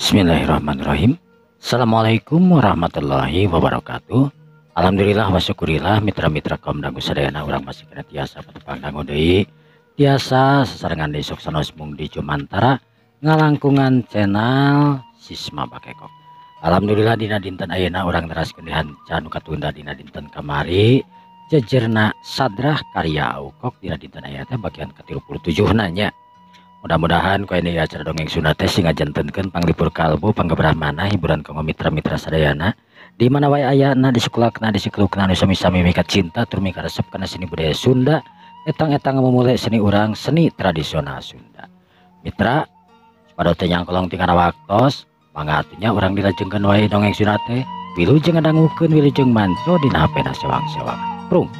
Bismillahirrahmanirrahim. Assalamualaikum warahmatullahi wabarakatuh. Alhamdulillah wa syukurillah mitra-mitra kaum dangu sadayana urang masih kena tiasa patepang dangu deui. Tiasa sasarengan deui sok sanos mung di Jumantara ngalangkungan channel Sisma Bakekok. Alhamdulillah dina dinten ayeuna urang neraskeun dihanca nu katunda dina dinten kamari jejerna sadrah karya Aukok dina dinten ayeuna teh bagian ke-37 na nya. Mudah-mudahan ku ini acara dongeng Sunda teh sing ngajantenkeun panglipur kalbu panggebrah manah hiburan kanggo mitra-mitra sadayana di mana wae ayana di sekulakna di siklukna nu sami-sami mikat cinta tur mikaresep kana seni budaya Sunda etang-etang memulai seni urang seni tradisional Sunda. Mitra pada teh nyangkolong tinggal waktos mangga atunya urang dilajengkeun wae dongeng Sunda teh wilujeng ngadangukeun wilujeng manco dina HP-na sewang-sewang. Prung.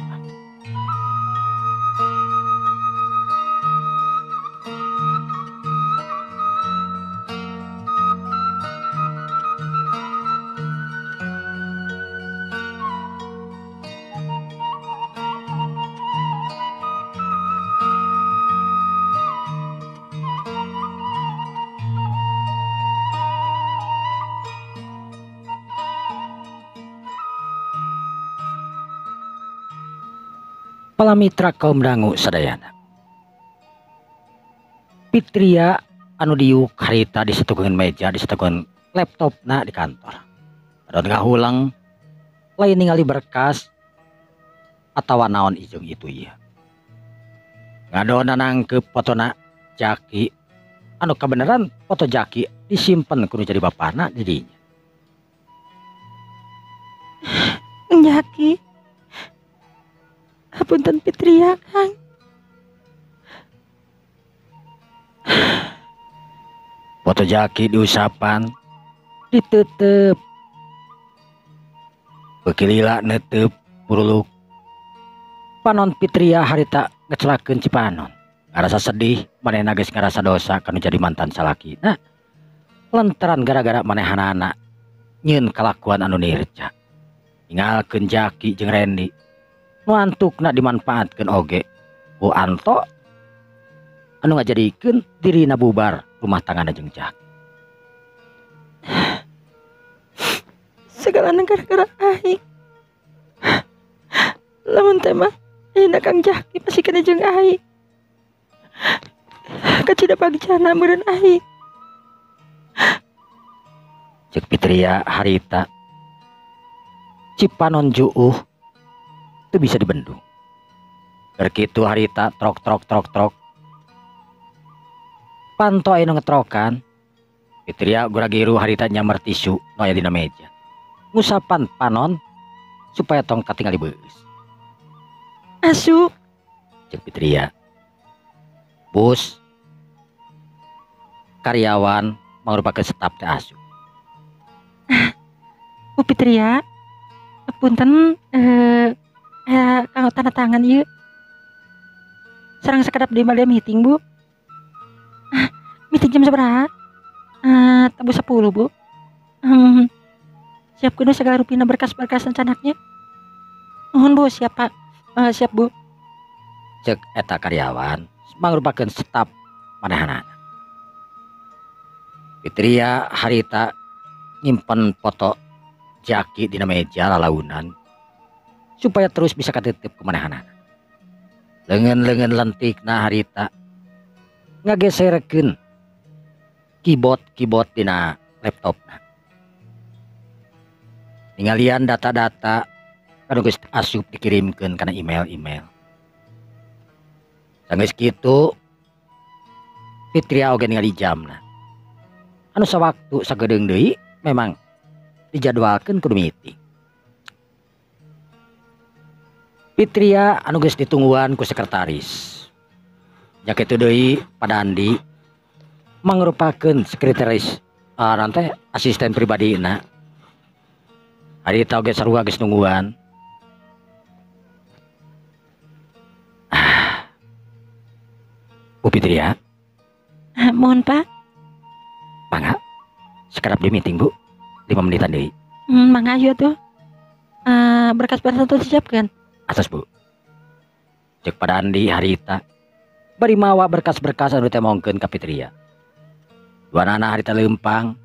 Pala mitra kaum dangu sadayana. Pitria anu diuk harita di satukeun meja di satukeun laptopna di kantor. Padahal ngahulang lain ningali berkas atawa naon ijung itu ieu. Ngadona nangkep fotona Jaki anu kabeneran foto Jaki disimpen kudu jadi bapana di dinya. Jaki hapunten Pitria Kang. Foto Jaki diusapan ditutup bekilila netep puruluk panon Pitria harita ngecelakeun Cipanon ngarasa sedih manehna geus ngarasa dosa kanu jadi mantan salaki nah lantaran gara-gara manehanana nyieun kalakuan anu nirca ninggalkeun Jaki jeung Randy nu antukna dimanfaatkeun oge ku Anto anu ngajadikeun dirina bubar rumah tanggana jeung Jaki. Segalana gara-gara aing. Lamun teh mah ayeuna Kang Jaki masih kena jeung aing. Kacida bagjana meureun aing. Cek Pitria harita Cipanon juuh itu bisa dibendung. Berkitu harita trok trok trok trok. Panto anu ngetrokan. Pitria guragiru harita nyamar tisu nu aya dina meja. Ngusapan panon supaya tong katingali beus. Asup. Cek Pitria. Bus karyawan mangrupakeun staf teh asup. Bu Pitria, punten kanggo tanda tangan ieu. Sareng sakedap deui bade meeting, Bu. Meeting jam sabaraha? Tabuh 10, Bu. Siapkeun segala rupina berkas-berkas rencanaknya. Nuhun, Bu, siap, Pak. Siap, Bu. Cek eta karyawan mangrupakeun staf manehanana. Pitria harita nyimpen foto Jaki dina meja lalaunan supaya terus bisa katitip ke manehanana. Leungeun-leungeun lentikna harita ngageserkeun keyboard-keyboard dina laptopna. Ningalian data-data anu geus asup dikirimkeun kana email-email. Sanggeus kitu Pitria oge ningali jamna. Anu sawaktu sagedeung deui memang dijadwalkeun kudu meeting. Pitria anu geus ditungguan ku sekretaris. Nya kitu deui Padandi mangrupakeun sekretaris nanti asisten pribadina. Harita oge sarua geus nungguan. Bu Pitria. Mohon Pak. Mangga. Sekarap di meeting Bu. 5 menitan deui. Mangga ayo tuh. Berkas-berkas tuh disiapkan. Atas Bu. Cek Padandi harita bari mawa berkas-berkas anu temongkeun ka Pitria. Duanana harita leumpang.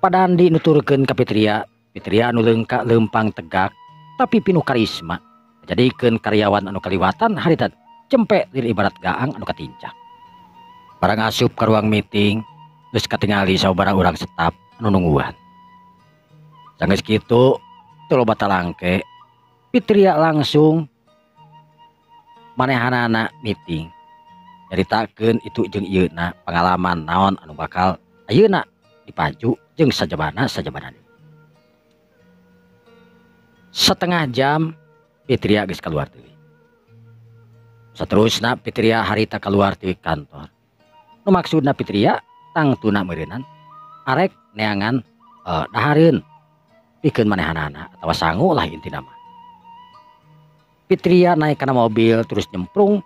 Padandi nuturkeun ka Fitria, Fitria anu leungka leumpang tegak tapi pinuh karisma. Jadikeun karyawan anu kaliwatan harita cempe lir ibarat gaang anu katincak. Barang asup ka ruang meeting geus katingali sababaraha urang staf anu nungguan. Sanggeus kitu teu loba talangke, Fitria langsung manehanana meeting. Nyaritakeun itu jeung ieuna pengalaman naon anu bakal ayeuna dipacu jeung sajabana-sajabana. Setengah jam Fitria geus keluar deui. Saterusna Fitria harita keluar ti kantor. Nu maksudna Fitria tangtuna meureunan arek neangan dahareun pikeun manehanana atawa sangu lah intina mah. Fitria naik kana mobil terus nyemprung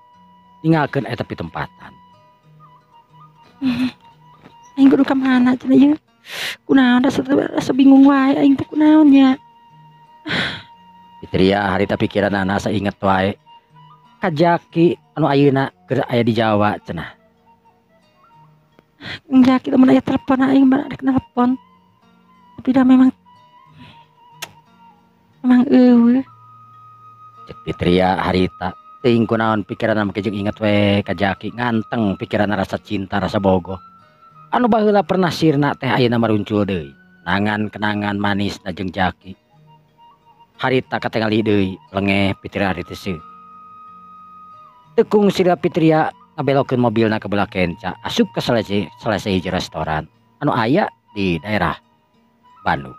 ninggalkeun eta pitempatan. Aing kudu ka mana cenah ieu? Kunaon rasa bingung wae aing teh kunaon nya. Fitria harita pikiranana sainget wae ka Jaki anu ayeuna keur aya di Jawa cenah. Jaki lamun aya telepon aing mah rek nelpon. Tapi dah memang eueuh. Cek Fitria harita teuing kunaon pikiranna make jeung inget we ka Jaki nganteng pikiranna rasa cinta rasa bogoh. Anu baheula pernah sirna teh ayeuna maruncul deui. Nangan kenangan manisna jeung Jaki. Harita katingali deui lengeh Fitria harita seuh. Tekung sila Fitria ngabelokeun mobilna ka belah kenca asup ka salah hiji restoran anu aya di daerah Bandung.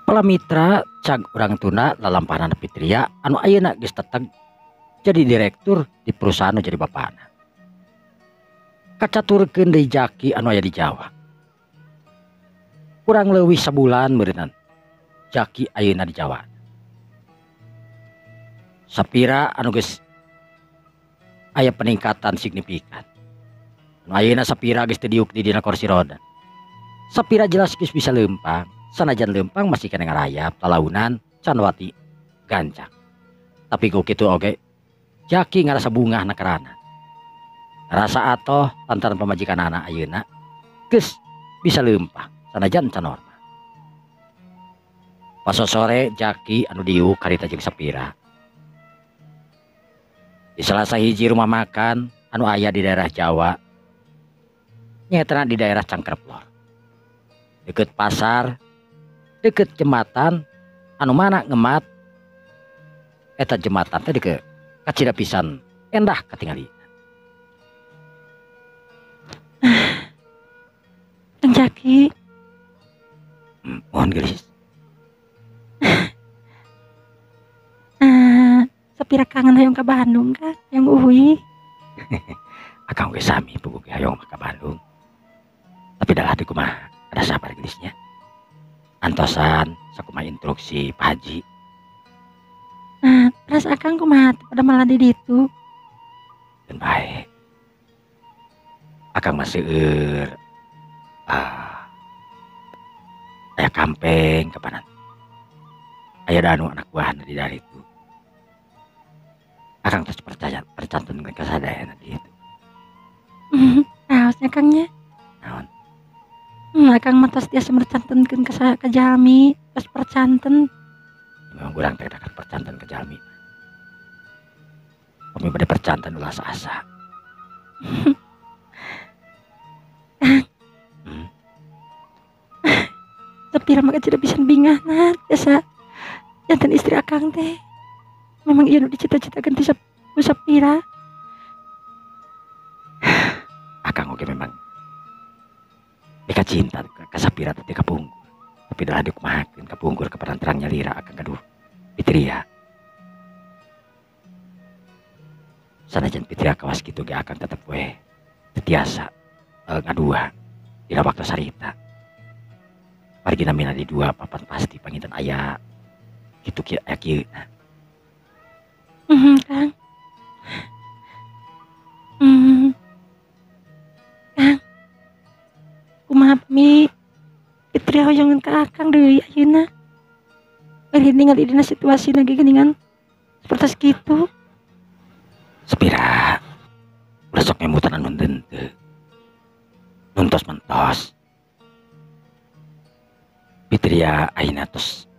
Palamitra cag urang tuna lalampahan Fitria anu ayeuna geus teteg jadi direktur di perusahaan nu jadi bapana. Kacaturkeun deui Jaki anu aya di Jawa. Kurang leuwih sabulan meureunnan Jaki ayeuna di Jawa. Sapira anu geus aya peningkatan signifikan. Anu ayeuna Sapira geus teu diuk di dina kursi roda. Sapira jelas geus bisa leumpang, sanajan leumpang masih kena ngarayap lalaunan can wati gancang. Tapi ku kitu oge Jaki ngarasa bungah na kerana. Ngarasa atoh lantaran pamajikanana ayeuna geus bisa leumpang sanajan can normal. Pas sore Jaki anu diuk karita jeung Sapira. Di salah sahiji rumah makan anu aya di daerah Jawa, nyaetana di daerah Cangkrep Lor. Deket pasar, deket jembatan anu mana ngemat eta jembatan teh deket kacida pisan endah katingali. Kang Jaki. Mohon gelis. Sapira kangen hayang ka Bandung kan, yang uhui. Akang ge sami puguh ge hayang ka Bandung. Tapi dah hati kumaha, ada sabar gelisnya. Antosan sakumaha instruksi Pak Haji. Terus akang kumaha pada malah di ditu. Dan baik. Akang masih seueur aya kampeng kapanan. Aya danu anak buah di dari itu. Akang terus percaya percantun ke sadayana di itu. Naosnya Kangnya? Naon? Akang mah tos tiasa mercantenkeun ka jalmi, tos percanten. Memang kurang teh dekat percanten ke jalmi. Kami pada percanten ulah asa. Tapi mah tidak bisa bingah nah biasa jantan istri akang teh. Memang iya nu dicita-citakeun ti Sapira. Akang oge memang deka cinta ka Sapira teh kapungkur. Tapi dah dikumahakeun kapungkur kepada terangnya lira akang gaduh Fitria. Sanajan Fitria kawas kitu ge akang tetep we teu tiasa ngadua dina waktu sarita. Margi namina di dua papan pasti panginten aya kitu kieu aya kieu. Kang. Kang. Kumaha pami Fitria hoyongan ka akang deui ayeuna. Bari ningali dina situasina ge geuningan sapertos kitu. Sapira ulah sok ngemutan anu henteu. Nuntos mentos. Sapira ayeuna tos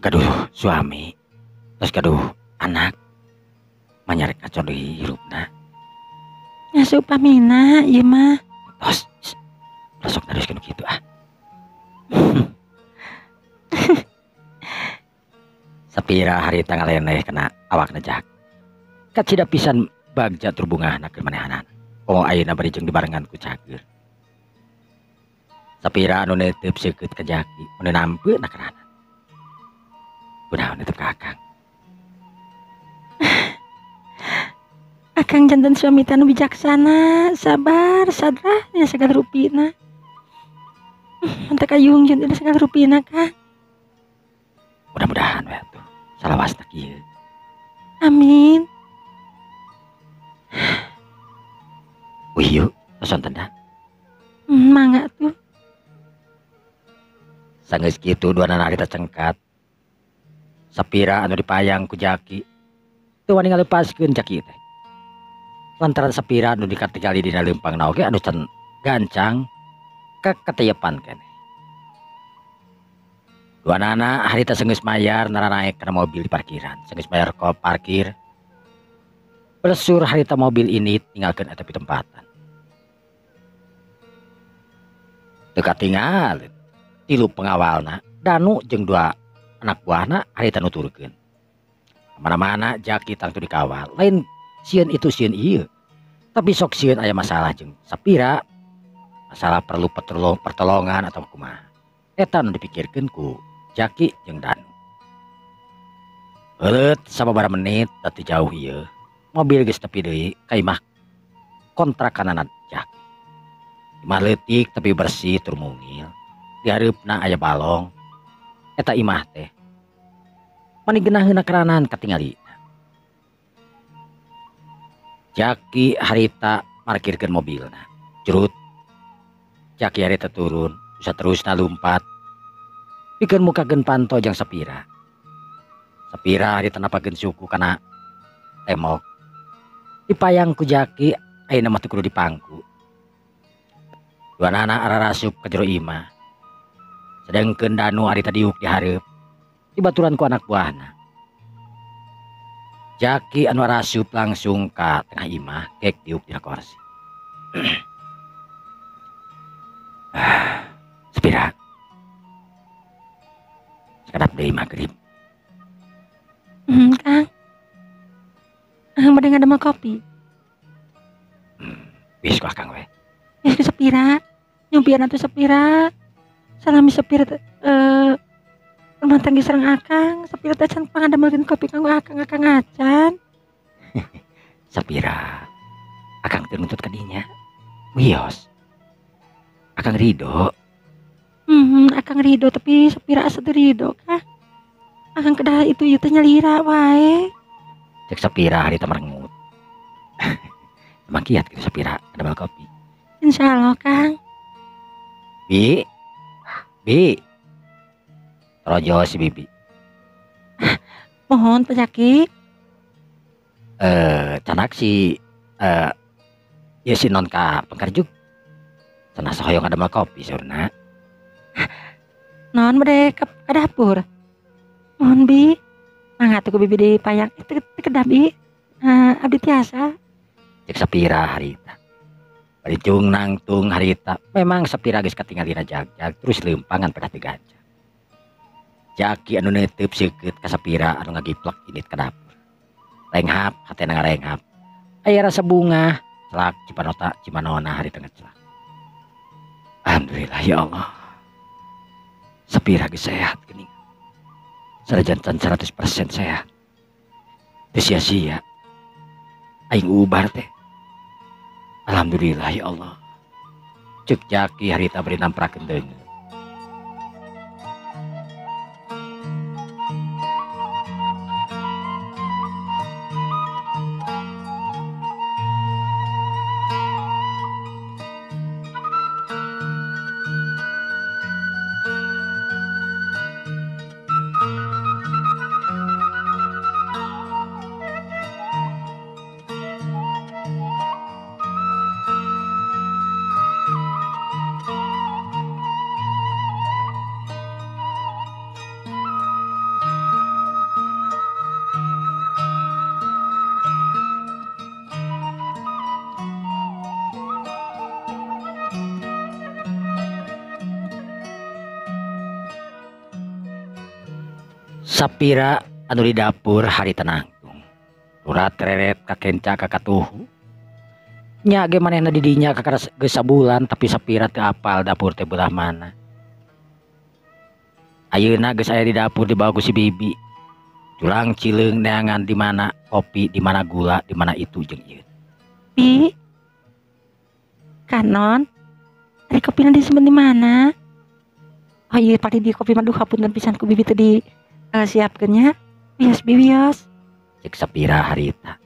gaduh suami, tos gaduh anak, manyarek ngaco deui hirupna. Nya saupamina ieu mah. Tos sok naroskeun kitu ah. Sapira harita ngaleneh kana awakna Jaki. Kacida pisan bagja tur bungahna keur manehanana. Komo ayeuna bari jeung dibarengan ku cageur. Sapira anu neuteup seukeut ka Jaki, anu nampeuna karana. Kunaon netep ka Akang? Akang janten suami teh anu bijaksana, sabar, sadrah dina sagala rupina. Mantap kayung janten dina sagala rupina, Kang. Mudah-mudahan we atuh salawasna kieu. Amin. Wih yuk, tos sonten da. Mangga tuh. Sanggeus kitu duanana harita cengkat. Sapira anu dipayang ku Jaki teu wani ngalepaskeun Jaki teh. Lantaran Sapira anu dikatingali dina leumpangna oge anu can gancang kaketeyepan keneh. Duanana harita sanggeus mayar naranaek kana mobil di parkiran. Sanggeus mayar ko parkir. Pelesur harita mobil ini tinggalkeun eta pitempatan. Teu katingal tilu pengawalna, Danu jeung dua anak buahna harita nuturkeun. Kamana-mana Jaki tangtu dikawal, lain sieun itu sieun ieu. Tapi sok sieun aya masalah jeung Sapira, masalah perlu pertolongan atau kumaha. Eta nu dipikirkeun ku Jaki jeung Danu. Heuleut sababaraha menit teu jauh ieu, mobil geus tepi deui ka imah kontrakanana Jaki. Imah leutik tapi bersih tur mungil. Di hareupna aya balong. Eta imah teh mani geunaheunna keranan katingali. Jaki harita markirkeun mobilna. Jrut. Jaki harita turun, saterusna lumpat. Pikeun mukakeun panto jeung Sapira. Sapira harita napakeun suku kana temok. Dipayang ku Jaki ayeuna mah teu kudu dipangku. Duanana ararasup ka jero imah. Sedengkeun Danu harita diuk di hareup. Dibaturan ku anak buahna. Jaki anu arasup langsung ka tengah imah, kek diuk dina kursi. Sapira. Sakedap deui magrib. Kang. Bade ngadamel kopi. Wis ku Akang we. Wis ku Sapira. Nyumpian atuh Sapira. Salami Sapira rumah tangga sareng Akang. Sapira teh can pangadamelkeun kopi kanggo Akang, Akang acan. Sapira, Akang teu nuntut ka dinya. Wios. Akang ridho. Akang ridho tapi Sapira asa teu ridho kah? Akang kedah itu ieu teh nyalira wae. Cek Sapira harita merengut. Emang kiat gitu Sapira ngadamel kopi. Insyaallah Kang. Bi. Bi. Rojo si Bibi. Mohon Pak Jaki. Canak si ya si non ka pengkerjuk. Cenah sahoyong ngadamel kopi saurna. Non bade ka dapur. Mohon Bi. Mangga atuh ku Bibi dipayang teu kedah Bi. Abdi tiasa. Cek Sapira harita. Bari cung nangtung harita. Memang Sapira geus katingalina jag-jag terus leumpangan pedah teu gancang. Jaki anu neuteup seukeut ka Sapira anu ngagiplek init ka dapur. Renghap hatena ngarenghap. Aya rasa bungah celak cipanota cimanona harita ngecelak. Alhamdulillah ya Allah. Sapira geus sehat geuning. Sanajan can 100% sehat. Teu sia-sia. Aing ubar teh. Alhamdulillah ya Allah. Cek Jaki harita bari namprakeun deungeun. Sapira anu di dapur harita nangtung. Urat reret kakenca kakatuhu. Nya ge manehna di dinya kakara geus sabulan tapi Sapira teu apal dapur teh belah mana. Ayeuna geus aya di dapur dibawa ku si Bibi. Culang cileung neangan di mana kopi, di mana gula, di mana itu jeung ieu. Bi. Kanon. Ari kopina disimpen di mana? Oh iya pasti di kopi mah duh hapunten pisan ku Bibi teh di siapkeun nya. Wios Bi wios. Cek Sapira harita.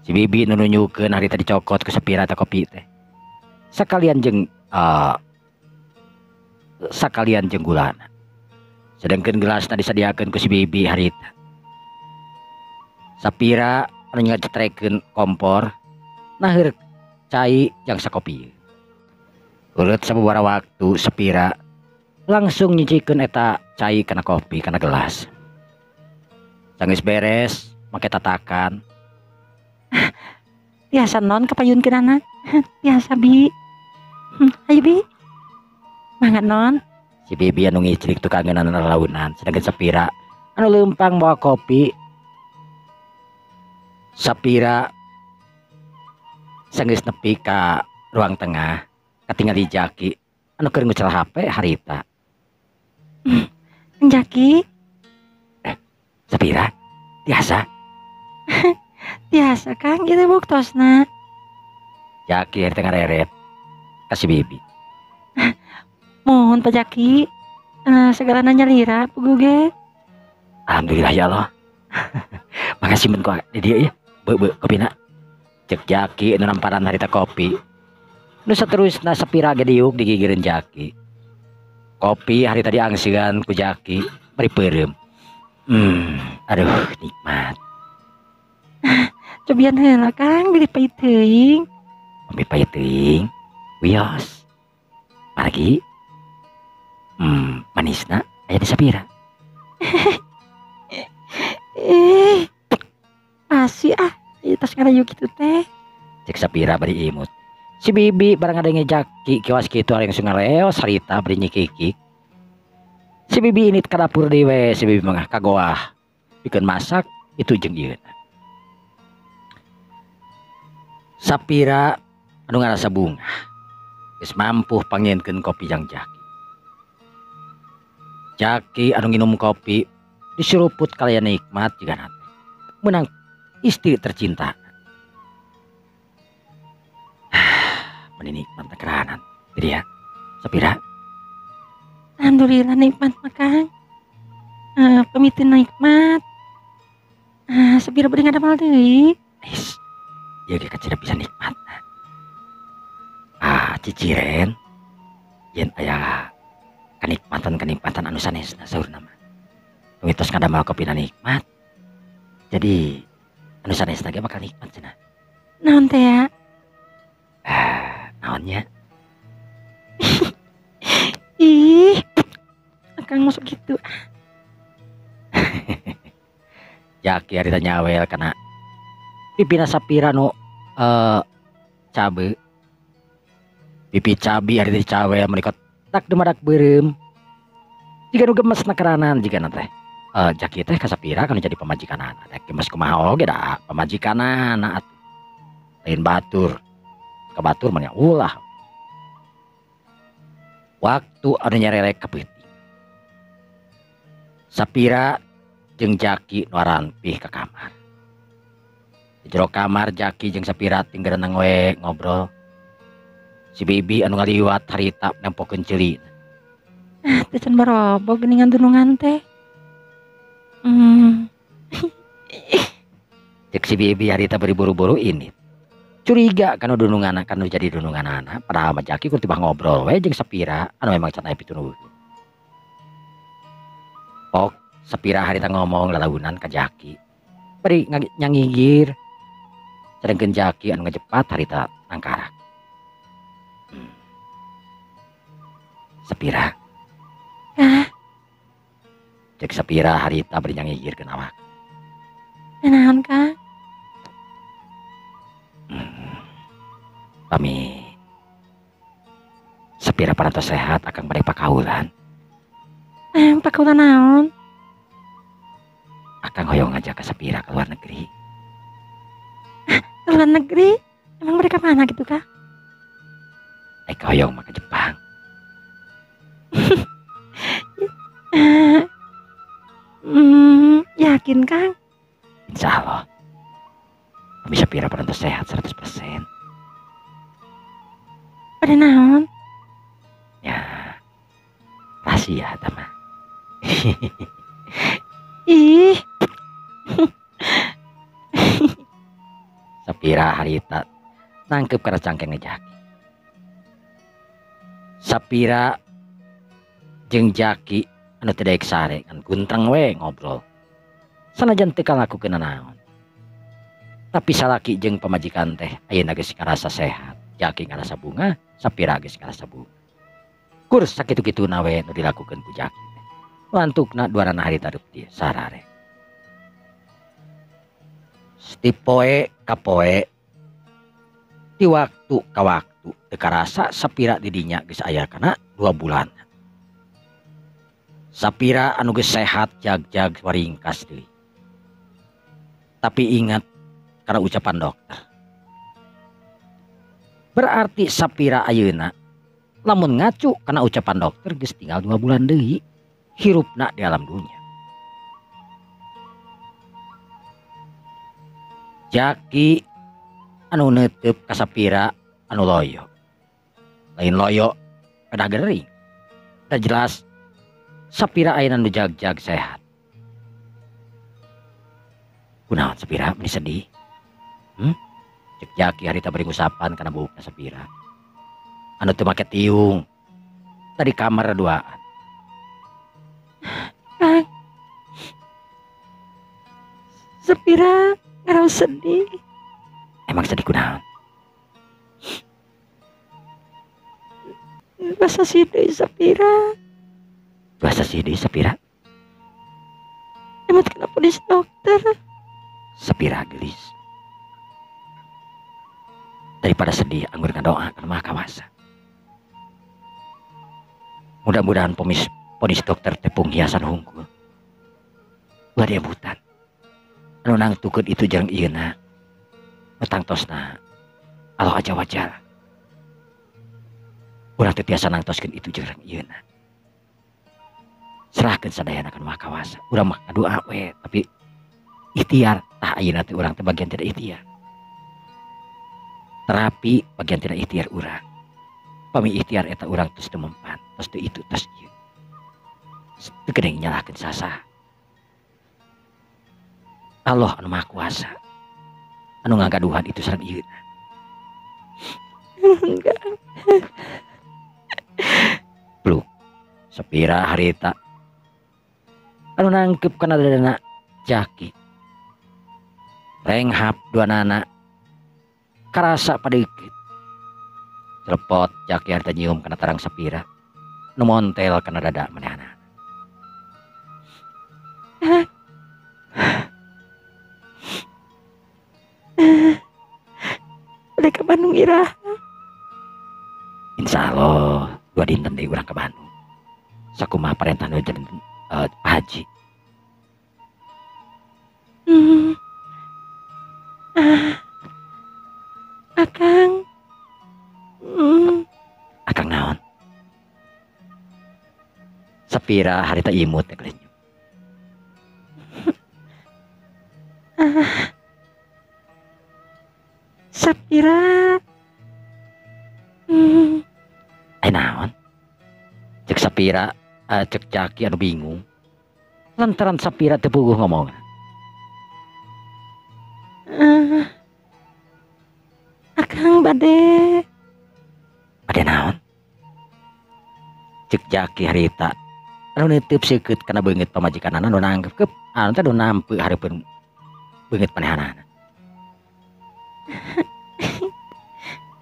Si Bibi nu nunjukeun harita dicokot ku Sapira teh kopi teh. Sakalian jeung gulana. Sedangkan gelasna disadiakeun ku si Bibi harita. Sapira anu ngacetrekeun kompor naheur cai jang sakopi. Urut sababaraha waktu Sapira langsung nyicikeun eta cai kana kopi kana gelas. Sanggeus beres make tatakan. Tiasa non kapayunkeunana. Tiasa Bi. Ayo Bi. Mangga non. Si Bibi anu ngicrik tukangeunana lalaunan sedangkan Sapira anu leumpang bawa kopi. Sapira sanggeus nepi ka ruang tengah katingali Jaki anu keur ngucel HP harita. Jaki. Sapira tiasa. Tiasa Kang ieu buktosna. Jaki harita ngareret ka si Bibi. Mohon Pak Jaki, segala nanya lira pugu ge. Alhamdulillah ya Allah. Makasih men ku di dieu ya. Beu kopina. Cek Jaki anu namparan harita kopi. Nu saterusna Sapira ge diuk digigireun Jaki. Kopi harita diangseun ku Jaki bari peureum. Aduh nikmat. Cobian heula Kang, bilih pait teuing. Pami pait teuing. Wios. Margi. Manisna aya di Sapira. Masih ah, ieu tos ngarayu kitu teh. Cek Sapira bari imut. Si Bibi barang ngadenge Jaki kiwas kitu langsung ngareos harita bari nyikikik. Si Bibi ini ka dapur deui we, si Bibi mah kagoah. Pikeun masak itu jeung ieu. Sapira anu ngarasa bungah. Geus mampuh pangienkeun kopi jang Jaki. Jaki anu nginum kopi diseruput kalian nikmat jigana teh. Menang istri tercinta. Meni nikmat keranan. Jadi ya, Sapira. Alhamdulillah nikmat mah Kang. Pamitin nikmat. Sapira bade ngadamel deui. Is. Ieu ge kacida bisa nikmat. Ciciren yen aya kenikmatan-kenikmatan anu sanesna saurna mah. Mitos ngadamel kopina nikmat. Jadi anu sanesna ge bakal nikmat cenah. Naon teh ya? Naonnya? Ih, Akang masuk gitu. Jaki harita nyawel kana pipina Sapira nu cabe. Pipi cabi harita dicawel menikot tak dumadak beureum. Jiga nu gemes nakeranan jigana teh. Jaki teh ka Sapira kana jadi pamajikanana. Teh gemes kumaha oge da pamajikanana atuh. Lain batur. Ka batur mah nya ulah. Waktu anu nyarelek ka peuting. Sapira jeung Jaki nu arantih ka kamar. Di jero kamar Jaki jeung Sapira tinggal we ngobrol. Si Bibi anu ngaliwat harita nempokeun ceuli. Teh can barobog geuningan dunungan teh. Cek si Bibi harita bari buru-buru ini. Curiga kanu dununganna kanu jadi dununganana padahal mah Jaki kur tibah ngobrol we jeung Sapira anu memang can aya pitunuh. Pok Sapira harita ngomong lalaunan ka Jaki. Bari nyangigir. Sedangkeun Jaki anu ngajepat harita nangkarak. Sapira. Cek Sapira harita bari nyangigirkeun awak. Naon Kang? Pami Sapira parantos sehat akang bade pakaulan. Pakaulan naon? Akang hoyong ngajak ka Sapira ke luar negeri. Ke luar negeri? Emang mereka mana gitu kah? Eka hoyong mah ke Jepang. Yakin Kang? Insya Allah. Bisa Sapira parantos sehat 100%. Pada naon? Ya, rahasia eta mah. Ih. Sapira harita nangkep kana cangkeng Jaki. Sapira jeung Jaki anu teu daek sare ngan guntreng we ngobrol. Sanajan teu kalakukeun naon. Tapi salaki jeung pamajikan teh ayeuna geus ngarasa sehat. Jaki ngarasa bunga, Sapira geus ngarasa bunga. Kur sakitu-kituna we nu dilakukeun ku Jaki teh. Lantukna duanana harita reup dieu sarare. Ti poe ka poe, ti waktu ka waktu teu karasa Sapira di dinya geus aya kana 2 bulan. Sapira anu geus sehat jag-jag waringkas deui. Tapi ingat kana ucapan dokter. Berarti Sapira ayeuna lamun ngacu kana ucapan dokter geus tinggal 2 bulan deui hirupna di alam dunia. Jaki anu neuteup ka Sapira anu loyo. Lain loyo pedah gering. Da jelas Sapira ayeuna nu jag-jag sehat. Kunaon Sapira meni sedih? Cek Jaki harita bari ngusapan kana buukna Sapira. Anu teu make tiung. Tadi kamar duaan. Kang. Sapira ngaraos sedih. Emang sedih kunaon? Basa deui Sapira. Basa deui Sapira? Emot kana polis dokter. Sapira gelis. Daripada sedih anggur ngadoa kana Maha Kawasa. Mudah-mudahan ponis dokter tepung hiasan hungkul. Ulah diebutan. Anu nangtukeun itu jeung ieuna. Tangtosna Allah aja wajar. Urang teu tiasa nangtoskeun itu jeung ieuna. Serahkeun sadayana kana Maha Kawasa. Urang mah ngadoa we, tapi ikhtiar tah ayeuna teh urang teh bagian tidak ikhtiar. Terapi bagian tidak ikhtiar urang. Pami ikhtiar eta urang terus teu mempan, terus teu itu, terus ieu. Teu geuning nyalahkeun sasaha. Allah anu Maha Kuasa. Anu ngagaduhan itu sareng ieuna. Enggak. Pluk. Sapira harita anu nangkep kana dadana Jaki. Renghap duanana karasa padeukit. Celepot Jaki harita nyium kana tarang Sapira. Nu montel kana dada manehna. Bade ka Bandung iraha. Insya Allah 2 dinten deui urang ka Bandung. Sakumaha parentah nu Pak Haji. Akang. Akang naon? Sapira harita imut teh gelenyum. Sapira. Ai naon? Cek Sapira, cek Jaki anu bingung. Lantaran Sapira teu puguh ngomong. Akang bade. Bade naon? Cek Jaki harita anu nitip seukeut kana beungeut pamajikanana nu nangkep anu teh nu nampe hareupeun beungeut manehanana.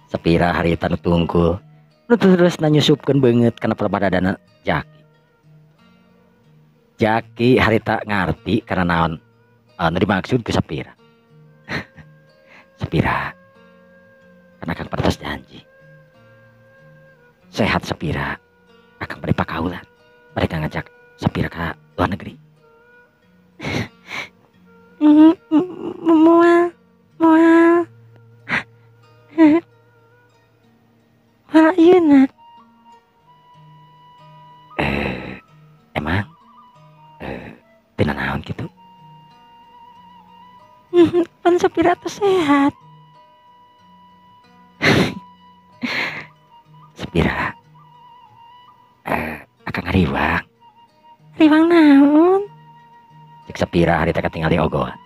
Sapira harita nu tungkul nu terus nyusupkeun beungeut kana perbadadana Jaki. Jaki harita ngarti kana naon anu dimaksud ku Sapira. Sapira karena akang patas janji sehat Sapira akang bade pakaulan. Mereka ngajak Sapira ke luar negeri. Moal moal moal ayeuna. Emang teu nanaon kitu? Pan Sapira teh sehat. Sapira akang ngariwang. Riwang naon? Cek Sapira harita katingali ogohan.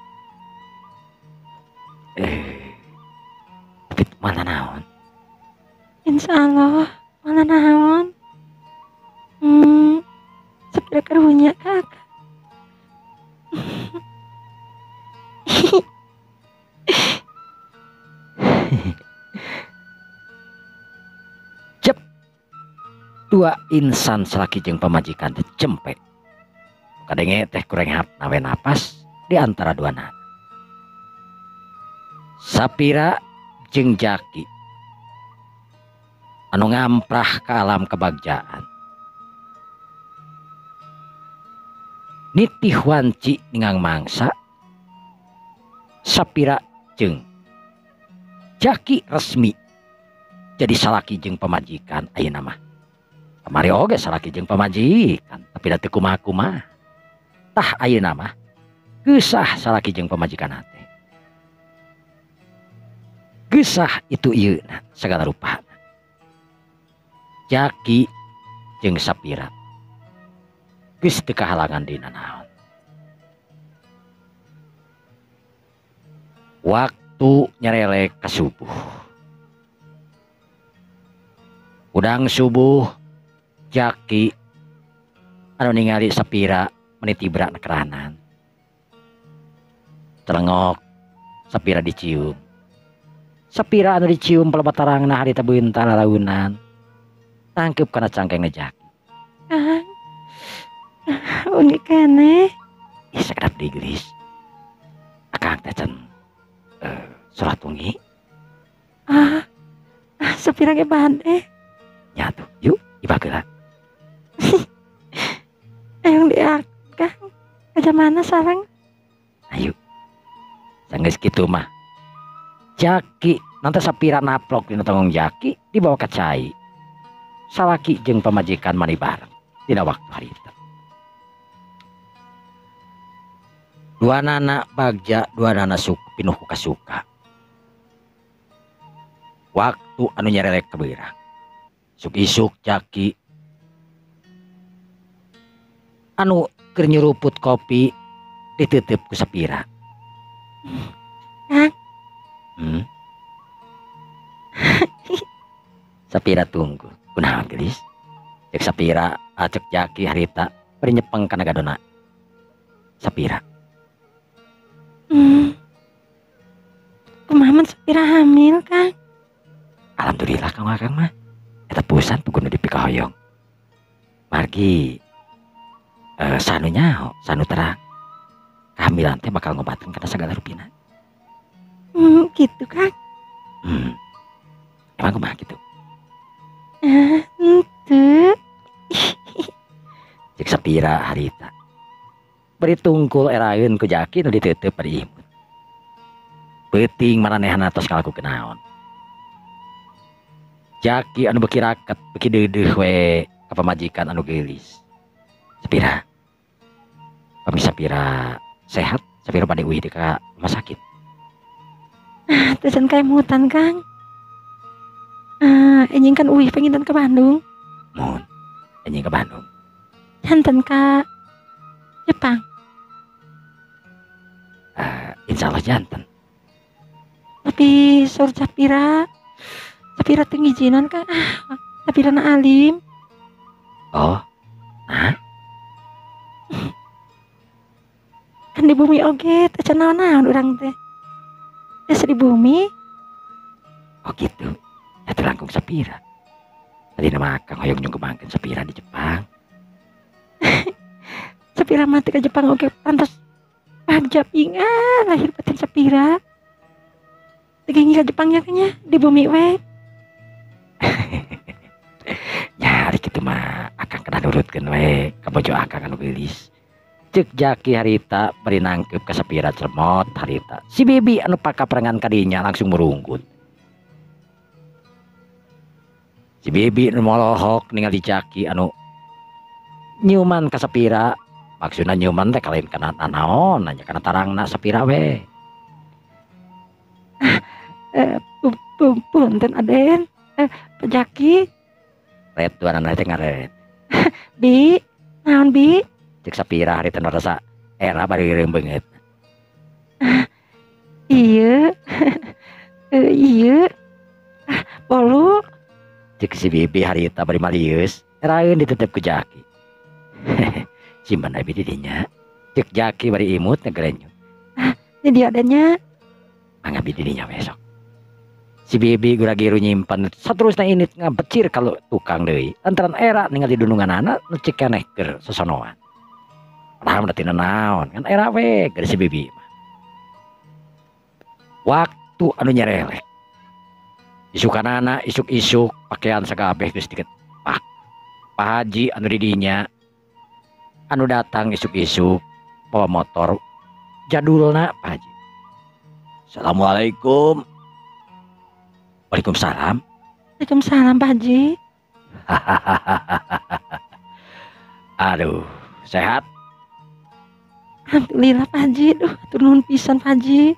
Tapi mana naon? Insya Allah mana naon. Sapira karunya kakak. Cep, dua insan salaki jeung pamajikan teh cempe. Kadenge teh kurang hap nawe napas di antara dua nana. Sapira jeung Jaki anu ngamprah ke alam kebagjaan. Nitih wanci ningang mangsa. Sapira jeung Jaki resmi jadi salaki jeung pamajikan ayeuna mah. Kamari oge salaki jeung pamajikan tapi da teu kumaha-kumaha. Tah ayeuna mah geusah salaki jeung pamajikan teh. Geusah itu ieu segala rupa. Jaki jeung Sapira geus teu kahalangan dina naon. Waktu nyerelek ke subuh. Udang subuh Jaki anu ningali Sapira menitibra nekeranan. Celengok Sapira dicium. Sapira anu dicium pelebatarangna harita beunta lalaunan. Tangkep kana cangkengna Jaki. Kang. Unik keneh. Ih sakedap deui geulis. Akang teh can salat wengi. Sapira ge bade. Nya tuh, yuk ibageula. Ayo diak, Kang. Ka mana sareng? Ayo. Sanggeus kitu mah. Jaki nanti Sapira naplok dina tanggung Jaki dibawa ka cai. Salaki jeung pamajikan mani bareng dina waktu harita. Dua nana bagja, dua nana suka pinuh ku kasuka. Waktu anu nyerelek kebeurang. Isuk isuk Jaki anu keur nyuruput kopi dititip ku Sapira. Kang. Sapira tunggu. Kunaon geulis? Cek Sapira acek Jaki harita bari nyepeng kana gadona. Sapira. Kumaha mun Sapira hamil, Kang? Alhamdulillah kang akang mah. Eta pisan puguh nu dipikahoyong. Margi sanu nyaho, sanu terang. Kehamilan teh bakal ngobatkeun kana sagala rupina. Gitu, Kang. Emang kumaha kitu? Henteu. Cek Sapira harita. Beri tungkul eraeun ku Jaki nu diteuteup bari imut. Peuting maranehna tos ngalakukeun naon. Jaki anu beuki raket, beuki deudeuh we ka pamajikan anu geulis. Sapira. Pami Sapira sehat, Sapira bade uih deui ka rumah sakit. Teu can kaemutan, Kang. Enjing kan uih penginten ke Bandung. Mun, enjing ke Bandung. Janten ka Jepang. Insya Allah janten. Tapi saur Sapira, Sapira teu ngijinan Kang. Sapira na alim. Oh, nah? Kan di bumi oge teh can naon-naon urang teh. Geus di bumi. Oh gitu. Atuh langkung Sapira. Tadi nama akang hoyong nyungkemangkeun Sapira di Jepang. Sapira mah teh ka Jepang oge pantes bagja pingan lahir batin Sapira. Teu ka Jepang nya nya di bumi we. Ya ari kitu mah akang kedah nurutkeun we ka bojo akang anu geulis. Cek Jaki harita bari nangkep ka Sapira cemot harita. Si Bibi anu pakaperengan kadinya langsung merunggut. Si Bibi nu molohok ningali Jaki anu nyiuman ka Sapira. Maksudna nyiuman teh kalain kana naon nanya kana tarangna Sapira we. Punten Aden, Pak Jaki. Ret duanana teh ngaret. Bi, naon Bi? Cek Sapira harita nu rasa era bari reureum beungeut. Iya. Iya. Bolu. Cek si Bibi harita bari malieus, eraeun ditetep ku Jaki. Simpan abi di dinya. Cek Jaki bari imut ngegerenyut. Ini dia adanya. Mangga bi di dinya besok. Si Bibi gura-giru nyimpan saterusna init ngabecir kalau tukang deui. Lantaran era ningali dununganana nu cek keneh keur sosonoan. Padahal mah tina naon kan era we keur si Bibi mah. Waktu anu nyerelek. Isukanana isuk-isuk pakaian sakabeh geus dikepak. Pak Haji anu di dinya anu datang isuk-isuk bawa motor jadulna Pak Haji. Assalamualaikum. Waalaikumsalam. Waalaikumsalam Pak Haji. Aduh, sehat? Alhamdulillah Pak Haji. Duh, hatur nuhun pisan Pak Haji.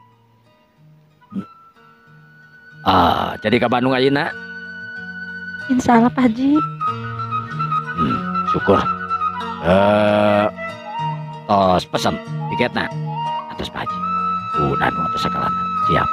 Ah, jadi ke Bandung ayeuna? Insyaallah Pak Haji. Syukur. Tos pesen tiketna atas Pak Haji. Udah nu atas sakalana. Siap.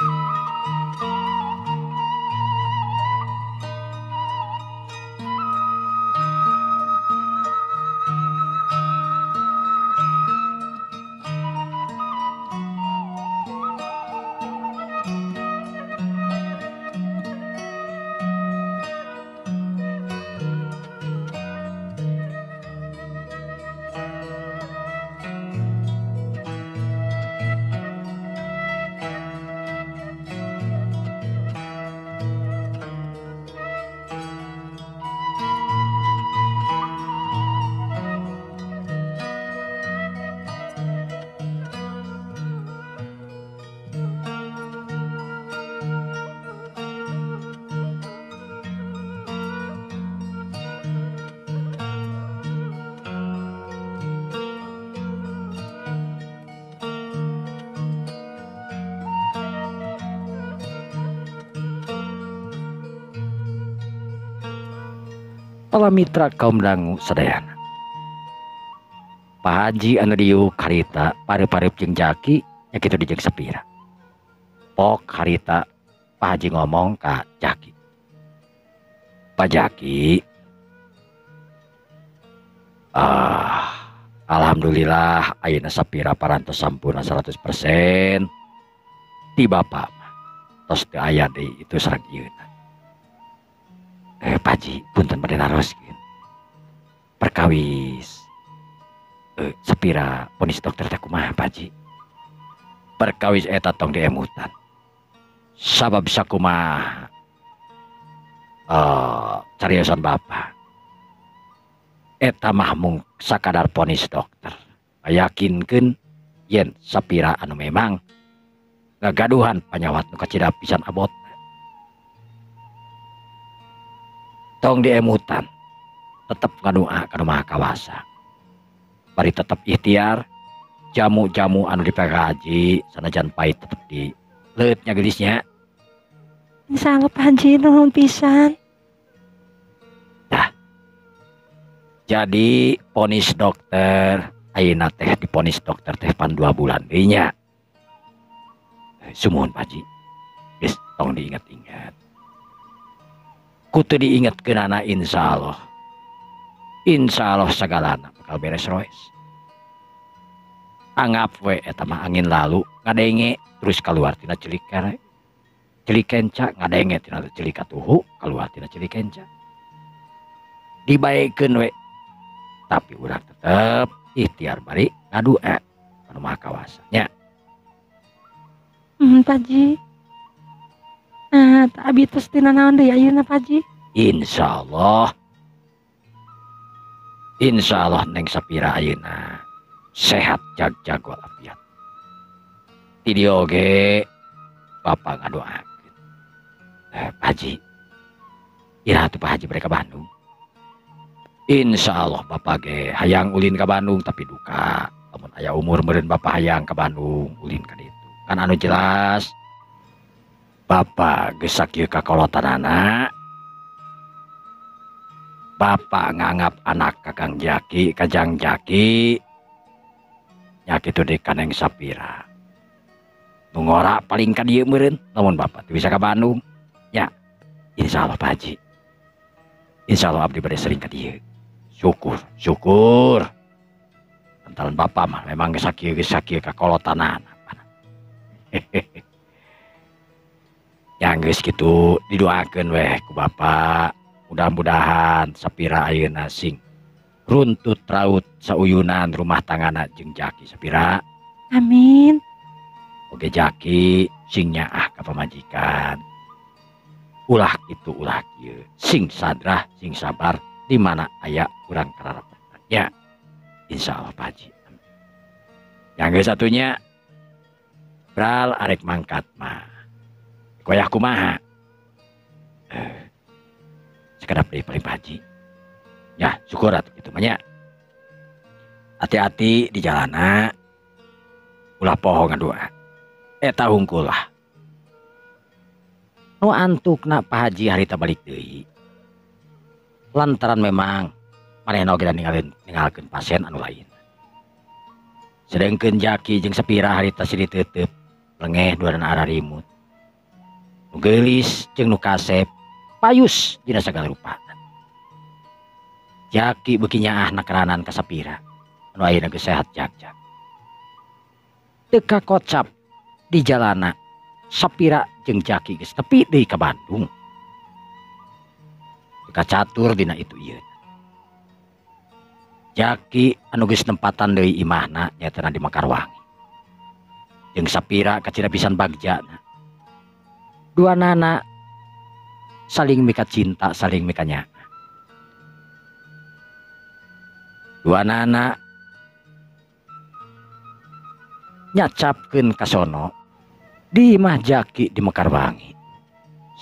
Para mitra kaum dangu sadayana. Pak Haji anu diuk harita pareup-pareup jeung Jaki nya kitu di jeung Sapira. Pok harita Pak Haji ngomong ka Jaki. Pak Jaki, alhamdulillah ayeuna Sapira parantos sampurna 100% ti bapak mah. Tos teu aya deui itu sareng ieuna. Pak Haji punten bade naroskeun. Perkawis Sapira vonis dokter teh kumaha Pak Haji? Perkawis eta tong diemutan. Sabab sakumaha cariosan bapak. Eta mah mung sakadar vonis dokter. Yakinkeun yen Sapira anu memang ngagaduhan panyawat nu kacida pisan abot. Tong diemutan, tetep ngadua ka Nu Maha Kawasa. Bari tetep ikhtiar, jamu-jamu anu dipakaji sanajan pahit tetep di leut nya geulisnya. Insyaallah Pak Haji nuhun pisan. Dah. Jadi vonis dokter ayeuna teh diponis dokter teh pan 2 bulan deui nya. Sumuhun Pak Haji. Geus tong diingat-ingat. Kutu diingatkeunana insyaallah. Insyaallah sagalana bakal beres roes. Anggap we eta mah angin lalu ngadenge terus keluar tina celik kere. Celik kenca ngadenge tina celik katuhu keluar tina celik kenca. Dibaekeun we. Tapi urang tetep ikhtiar bari ngadua ka Nu Maha Kawasa nya. Pak Haji. Nah, tak abi tos tina naon deui ayeuna Pak Haji? Insyaallah. Insyaallah Neng Sapira ayeuna Sehat jag-jag walafiat. Ti dieu oge Bapak ngadoakeun. Pak Haji, iraha tuh Pak Haji bade ka Bandung? Insya Allah Bapak ge hayang ulin ka Bandung tapi duka. Lamun aya umur meureun Bapak hayang ka Bandung ulin ka ditu. Kan anu jelas Bapak geus sakieu kakolotanana. Bapak nganggap anak Kakang Jaki, Kajang Jaki nya kitu deui ka Neng Sapira. Nu ngora paling ka dieu meureun lamun Bapak teu bisa ka Bandung. Ya, insya Allah Pak Haji. Insya Allah abdi bade sering ka dieu. Syukur, syukur. Lantaran Bapak mah memang geus sakieu kakolotanana. Ya geus kitu didoakeun weh ku Bapak. Mudah-mudahan Sapira ayeuna sing runtut raut sauyunan rumah tanggana jeung Jaki Sapira. Amin. Oge Jaki sing nyaah ka pamajikan. Ulah kitu ulah kieu, sing sadrah sing sabar di mana aya urang kararapatan. Ya, insya Allah Pak Haji. Yang geus satunya bral arek mangkat mah. Koyah kumaha? Sekedap deui paling Pak Haji. Ya, syukur atuh kitu mah nya. Hati-hati di jalana. Ulah poho ngadoa. Eta hungkul lah. Nu antukna Pak Haji harita balik deui. Lantaran memang manehna oge ninggalkeun pasien anu lain. Sedengkeun Jaki jeung Sapira harita silih teuteub lengeh duanana ararimut. Nu geulis jeung nu kasep payus dina sagala rupa. Jaki beuki nyaah nakeranan ka Sapira anu ayeuna geus sehat jag-jag. Teu kakocap di jalana Sapira jeung Jaki geus tepi deui ka Bandung. Teu kacatur dina itu ieu. Jaki anu geus nempatan deui imahna nyaetana di Mekarwangi. Jeung Sapira kacida pisan bagjana. Duanana saling mika cinta, saling mika nyaah. Duanana nyacapkeun kasono di imah Jaki di Mekarwangi.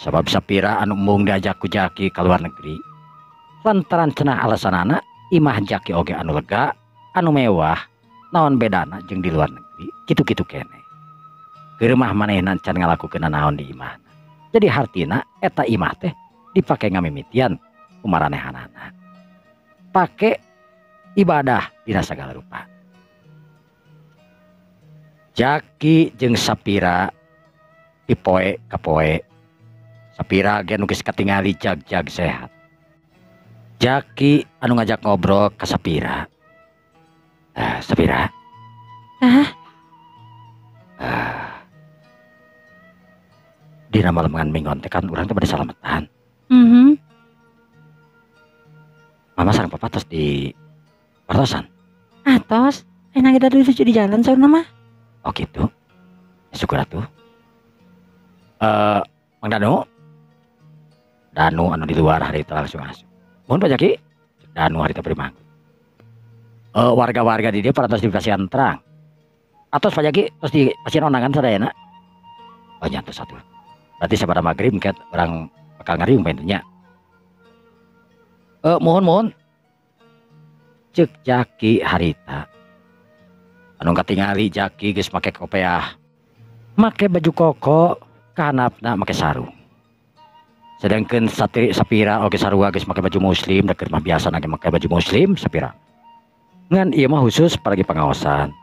Sabab Sapira anu embung diajak ku Jaki ka luar negeri. Lantaran cenah alasanana imah Jaki oge anu lega, anu mewah, naon bedana jeung di luar negeri, kitu-kitu keneh. Keur mah manehna can ngalakukeun naon di imahna. Jadi hartina eta imah teh dipake ngamimitian kumaranehanana. Pake ibadah dina sagala rupa. Jaki jeung Sapira dipoe ka poe. Sapira ge nu geus katingali jag-jag sehat. Jaki anu ngajak ngobrol ka Sapira. Sapira. Hah? Dina maleman minggon teh kan urang teh bade salametan. Mama sareng papa tos di partosan. Atos, enak kita dulu di jalan saurna mah. Oh gitu. Syukur atuh. Mang Danu. Danu anu di luar hari itu langsung asup. Mohon Pak Jaki. Danu hari itu beri manggut. Warga-warga di dia parantos dipasihan terang. Atos Pak Jaki tos dipasihan ondangan sadayana. Oh nyantos satu. Berarti sabada maghrib ket orang bakal ngariung pentunya. Mohon mohon. Cek Jaki harita. Anu katingali Jaki geus make kopeah. Make baju koko, kahanapna make sarung. Sedangkan satiri Sapira oge sarua geus make baju muslim, da keur mah biasa nage make baju muslim Sapira. Ngan ieu mah khusus paragi pangaosan.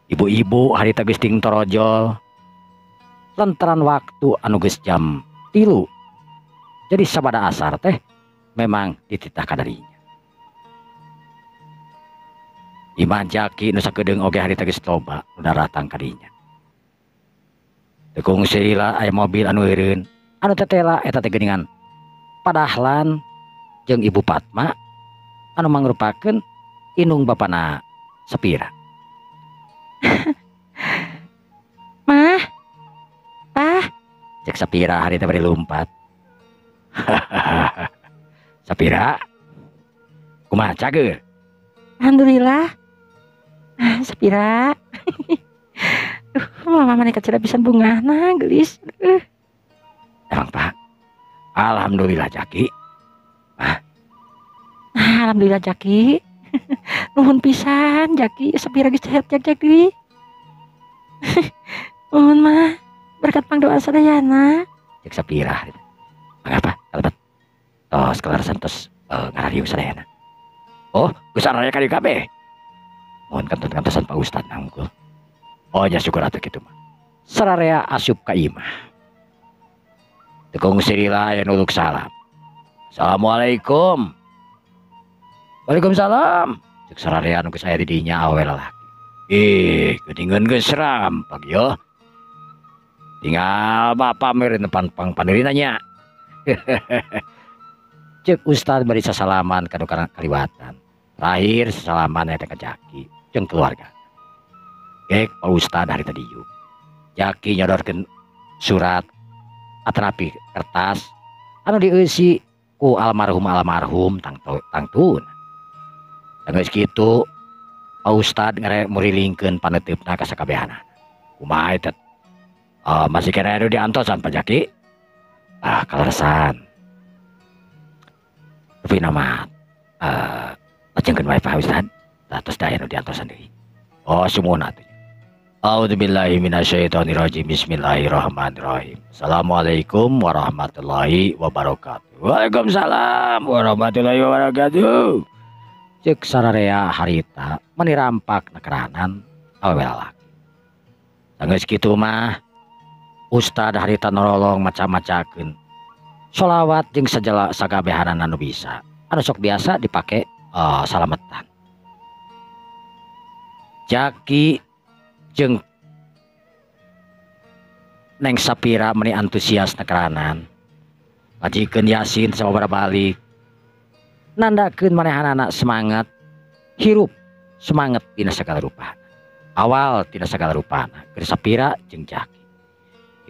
Ibu-ibu harita geus ting torojol. Lantaran waktu anu geus jam 3. Jadi sabada asar teh memang dititah kadarinya. Imah Jaki nu sakedeung oge harita geus loba nu daratang kadinya. Teu kungsi lila aya mobil anu eureun, anu tetela eta teh geuningan Padahlan jeung Ibu Fatma anu mangrupakeun indung bapana Sapira. Mah. Pah. Cek Sapira harita bari lumpat. Sapira. Kumaha cager? Alhamdulillah. Ah, Sapira. Duh, mama mah kacida pisan bungahna geulis. Emang Pak. Alhamdulillah Jaki. Ah. Alhamdulillah Jaki. Nuhun pisan Jaki, Sapira geus sehat jak deui. Nuhun mah berkat pangdoa sadayana. Cek Sapira. Mangga Pak, kalebet. Tos kelarasan tos ngarariung sadayana. Oh, geus araya ka dieu kabeh. Mohon kantun-kantosan Pak Ustad nangkul. Oh nya syukur atuh kitu mah. Sararea asup ka imah. Tekung sirila aya nuluk salam. Assalamualaikum. Waalaikumsalam. Cek sararea nu geus aya di dinya awe lalaki. Ih, geuningan geus rampak yo. Tinggal bapak meureun depan pang pandirina nya. Cek Ustad bari sasalaman ka nu kaliwatan. Terakhir sasalaman eta ka Jaki jeung keluarga. Gek Pak Ustad hari tadi yuk. Jaki nyodorkeun surat atanapi kertas anu dieusi ku almarhum-almarhum tangtun. Geus kitu Pak Ustad murilingkeun paneuteup-na ka sakabehanana. Kumaha eta? Masih kena anu diantosan Pak Jaki? Ah, kaleresan. Tapi nama lajengkeun wae Pak Ustad. Tah tos da anu diantosan deui. Oh, sumuhun atuh. A'udzubillahi minasyaitonirrajim. Bismillahirrahmanirrahim. Assalamualaikum warahmatullahi wabarakatuh. Waalaikumsalam warahmatullahi wabarakatuh. Cek sararea harita meni rampak nakeranan awewe lalaki. Sanggeus kitu mah Ustad harita nolong maca-macakeun sholawat jeung sajala sakabehanana nu bisa anu sok biasa dipake salametan. Jaki jeung Neng Sapira meni antusias nekeranan ngajikeun Yasin sababaraha balik nandakeun manehanana semangat hirup semangat tina sagala rupana awal tina sagala rupana keur Sapira jeung Jaki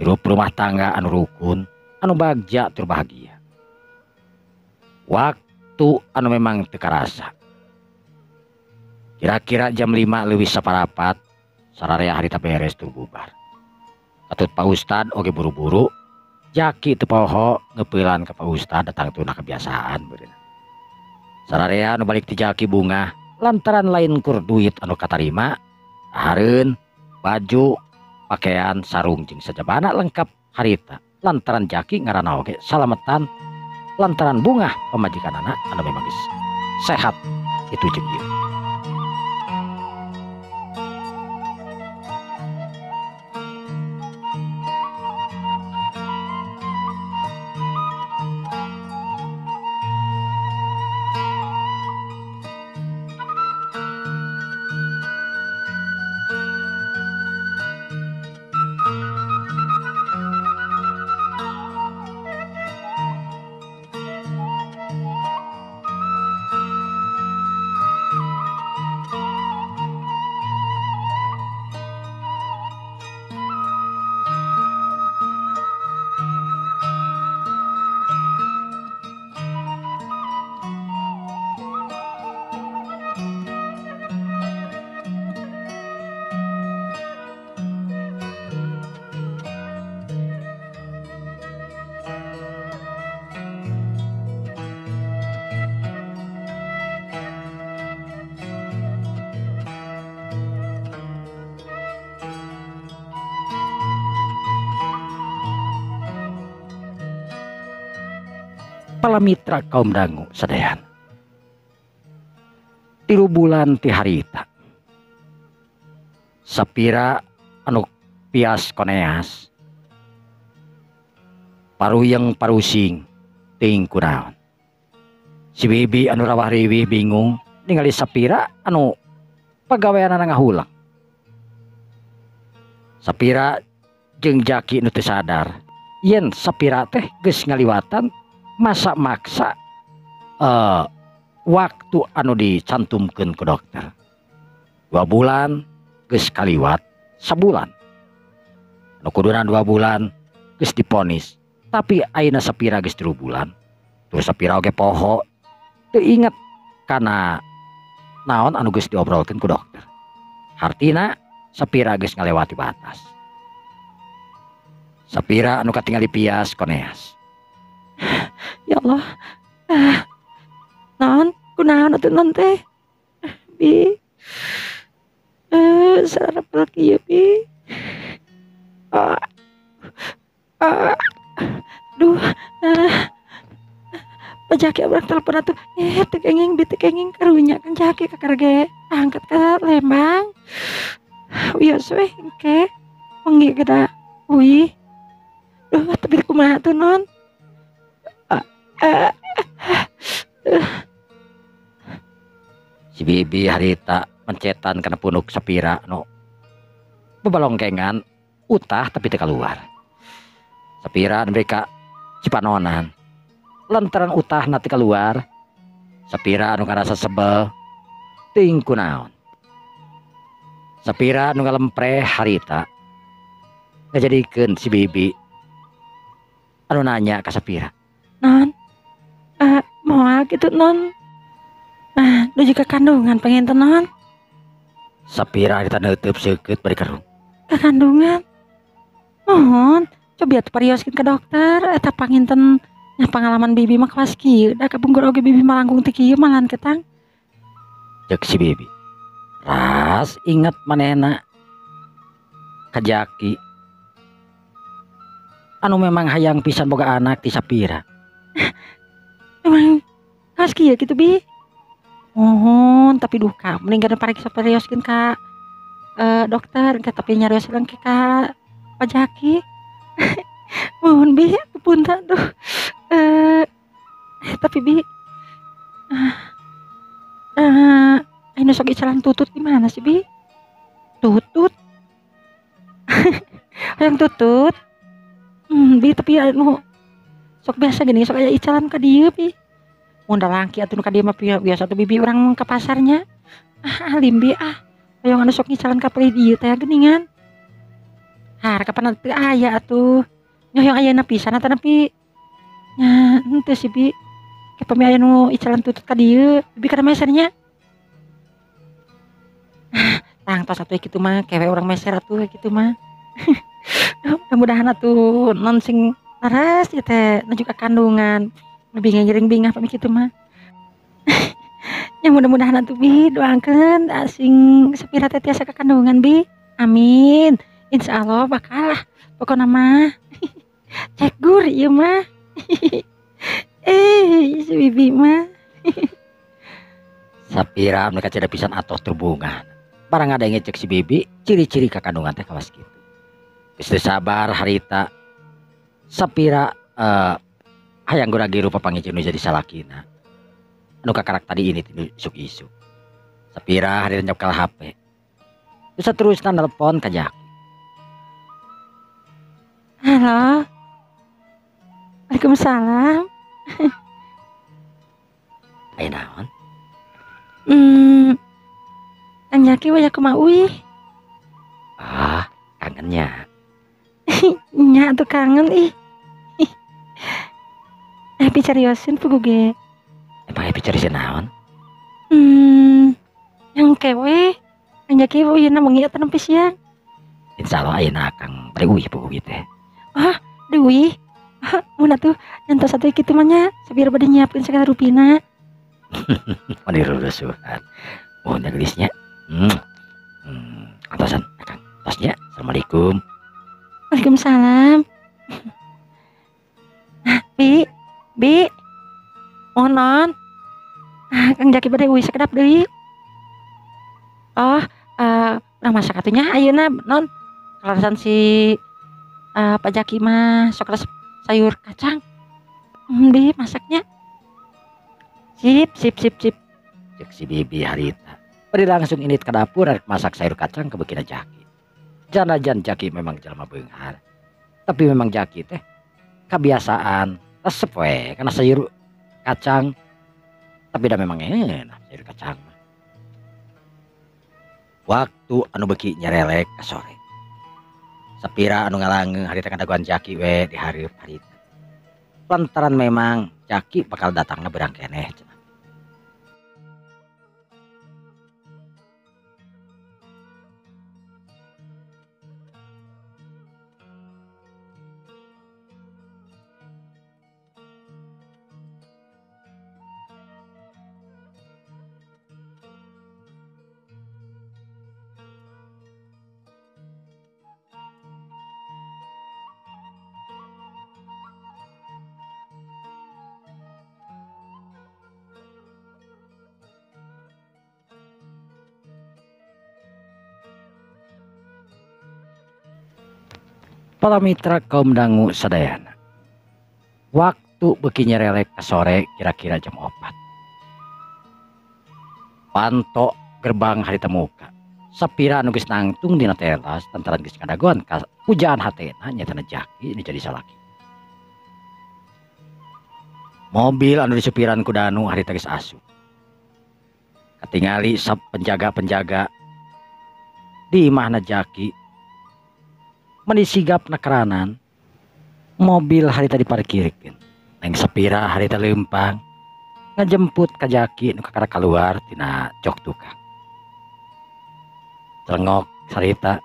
hirup rumah tangga anu rukun anu bagja tur bahagia. Waktu anu memang teu karasa kira-kira jam 5 leuwih saparapat sararea harita beres tur bubar. Katut Pak Ustad oge buru-buru Jaki teu poho ngepeulan ka Pak Ustad datang tuna kebiasaan beureun. Sararea anu balik ti Jaki bungah lantaran lain kur duit anu katarima hareun baju pakaian sarung jeung sajabana lengkap harita lantaran Jaki ngaranna oge salametan lantaran bungah pamajikanana anu memang geus sehat itu jeung ieu. Pala mitra kaum dangu sadayana. 3 bulan ti harita Sapira anu pias koneas paruyeng parusing ting kunaon. Si bibi anu rawah riwih bingung ningali Sapira anu pagaweanana ngahulang. Sapira jeung Jaki nu teu sadar yen Sapira teh geus ngaliwatan masa maksa waktu anu dicantumkeun ku dokter. 2 bulan geus kaliwat sabulan. Anu kuduna 2 bulan geus diponis, tapi ayeuna Sapira geus 3 bulan. Terus Sapira oge poho teu inget kana naon anu geus diobrolkeun ku dokter. Hartina Sapira geus ngalewati batas. Sapira anu katingali pias koneas. Ya Allah. Non, kunaon atuh non teh? Bi. Sarap kieu bi. Duh. Pak Jaki urang telepon atuh. Teu kenging bi teu kenging karunya Kang Jaki kakara ge angkat ka Lembang. Wios we engke wengi geda uih. Duh, tapi kumaha tuh non? Si Bibi harita mencetan kana punuk Sapira nu bebalongkengan utah tapi teu kaluar. Sapira mereka cipanonan. Lantaran utah teu kaluar, Sapira anu ngarasa sebel teuing kunaon. Sapira anu ngalempreh harita ngajadikeun si Bibi anu nanya ka Sapira. Non, moal kitu non. Nuju ka kandungan pengen teh non. Sapira harita neuteub seukeut bari kerung. Ka kandungan? Mohon, cobi atuh parioskeun ka dokter eta panginten. Nah pengalaman Bibi mah kawas kieu da kapungkur oge Bibi mah langkung teu kieu malahan ketang. Ceuk si Bibi. Ras inget manehna ka Jaki anu memang hayang pisan boga anak ti Sapira. Memang kawas kieu kitu Bi. Mohon tapi duka mending kada pariksa parioskeun ka dokter engke tapi nyarios engke ka Pak Jaki. Mohon Bi punten duh. Tapi Bi, anu sok icalan tutut di mana sih Bi? Tutut? Hayang tutut? Bi tapi anu sok biasa gini sok aya icalan ka dieu Bi. Mun da langki atuh nu ka dieu mah biasa tuh Bibi urang ka pasarnya. Alim Bi ah. Hayang anu sok ngicalan ka palih dieu teh geuningan. Har kapan teu aya atuh. Hoyong ayeuna pisan atanapi nya henteu sih Bi. Ke pami aya nu icalan tutut ka dieu, Bibi kana mesernya. Tang tos atuh kitu mah kewe urang meser atuh kitu mah. Mudah-mudahan atuh non sing laras ieu teh nuju ka kandungan. Lebih ngiring bingah pami kitu mah. Nya mudah-mudahan atuh Bi doakeun sing Sapira teh tiasa ka kandungan Bi. Amin. Insyaallah bakal lah pokona mah. Cegur ieu mah. Si Bibi mah. Sapira mereka ceda pisan atoh terbungan. Barang ada yang ngecek si Bibi, ciri-ciri kakandungan teh kawas kitu. Geus teu sabar harita. Sapira hayang gura-giru papanggih nu jadi salakina. Anu kakarak tadi ini tinu isuk-isuk. Sapira harita nyokal HP. Terus terusna nelpon ka Jaki. Halo. Waalaikumsalam. Aya naon? Kang Jaki waya kumaha uih? Ah, kangennya. Nya atuh kangen ih. Happy cariosin pugu ge. Emang happy cariosin naon? Yang kewe Kang Jaki uyuna wengi eta nempi siang. Insyaallah ayeuna Kang bari uih pugu ge teh. Ah, deui. Mun atuh nyantos atuh kitu mah nya, sabir bade nyiapkeun sagala rupina. Mani rurusuhan. Mohon ya gelisnya. Antosan Akang. Tosnya. Assalamualaikum. Waalaikumsalam. Bi, Bi. Mohon non. Kang Jaki bade uih sakedap deui. Oh, urang masak atuh nya ayeuna non. Kalasan si Pak Jaki mah sok resep sayur kacang. Bi masaknya. Sip, sip, sip, sip. Cek si Bibi harita. Bari langsung init ke dapur rek masak sayur kacang kebekina Jaki. Janajan Jaki memang jelema beunghar. Tapi memang Jaki teh kebiasaan resep we kana sayur kacang. Tapi dah memang enak sayur kacang mah. Waktu anu beuki nyerelek ka sore. Sapira anu ngalangeung harita kadagoan Jaki we di hareup harita. Lantaran memang Jaki bakal datangna beurang keneh cenah. Para mitra kaum dangu sadayana. Waktu beuki nyerelek ke sore kira-kira jam 4. Panto gerbang harita muka. Sapira anu geus nangtung dina teras lantaran geus ngadagoan ka pujaan hatena nyatana Jaki ini jadi salaki. Mobil anu disupiran ku Danu harita geus asup. Katingali sap penjaga-penjaga di imahna Jaki meni sigap nakeranan mobil harita diparkirkeun. Neng Sapira harita leumpang ngajemput ka Jaki nu kakara kaluar tina jok tukang. Celengok harita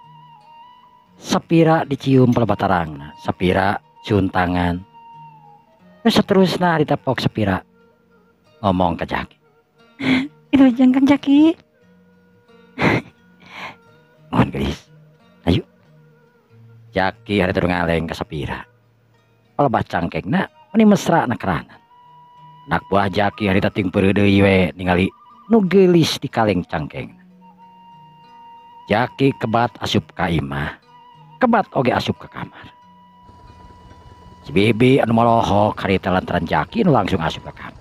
Sapira dicium pelebatarangna, Sapira cium tangan. Terus seterusna harita pok Sapira ngomong ka Jaki. Itu jangan Jaki. Mohon gelis. Ayo. Jaki harita ngaleng ka Sapira. Palebah cangkengna meni mesra na keranan. Anak buah Jaki harita ting peureuh deui we ningali nu geulis di kaleng cangkengna. Jaki kebat asup ka imah, kebat oge asup ka kamar. Si Bibi anu molohok harita lantaran Jaki nu langsung asup ka kamar.